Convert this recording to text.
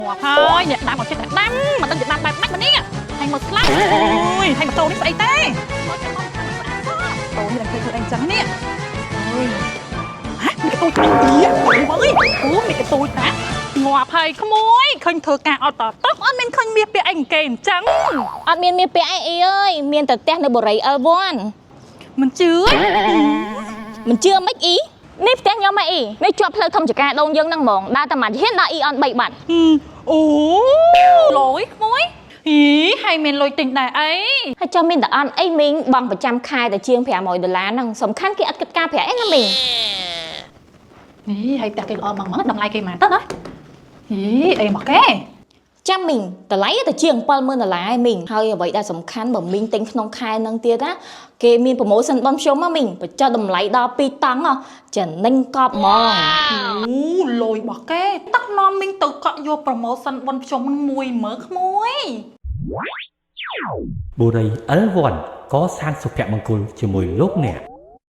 ងាប់ហើយអ្នកដាំអត់ចេះតែដាំមិនដឹងจะដាំបែបម៉េចមកនេះហើយមកស្លាប់អូយហើយម៉ូតូនេះស្អីទេមកចាំមកចាំស្អាតសោះតូនេះដឹងធ្វើអីចឹងនេះអូយហ៎មានកទូចតាអូយអូមានកទូចតាងាប់ហើយក្មួយឃើញធ្វើការអត់តតអត់មានឃើញមាសពាក់អីគេអញ្ចឹង អត់មានមាសពាក់អីអីអើយមានតែផ្ទះនៅបូរី L1 មិនជឿ មិនជឿមិនអ៊ីនេះផ្ទះខ្ញុំហ៎អ៊ីនេះជាប់ផ្លូវធំចកាដងយើងហ្នឹងហ្មងដើរតែមួយហ៊ានដល់អ៊ីអន3បាត់ អូលយក្មួយហីហើយមានលុយទិញដែរអី ហើយចុះមានតែអន់អីមីងបងប្រចាំខែតែជាង500ដុល្លារហ្នឹងសំខាន់គេអត់គិតការប្រាក់ឯណាមីង នេះហើយផ្ទះគេល្អហ្មងតម្លៃគេហ្មងទៅណាហីអីមកគេ ចាំមីងតម្លៃតែជាង70000ដុល្លារឯងមីងហើយអ្វីដែលសំខាន់បើមីងទិញក្នុងខែហ្នឹងទៀតណាគេមាន promotion បុណ្យភ្ជុំហ៎មីងបញ្ចុះតម្លៃដល់2តង់ហ៎ចំណេញកប់ហ្មង អូលុយរបស់គេទឹកនាំមីងទៅកក់យក promotion បុណ្យភ្ជុំមួយមើលក្មួយ បុរី L1 កសាងសុភមង្គលជាមួយលោកអ្នក។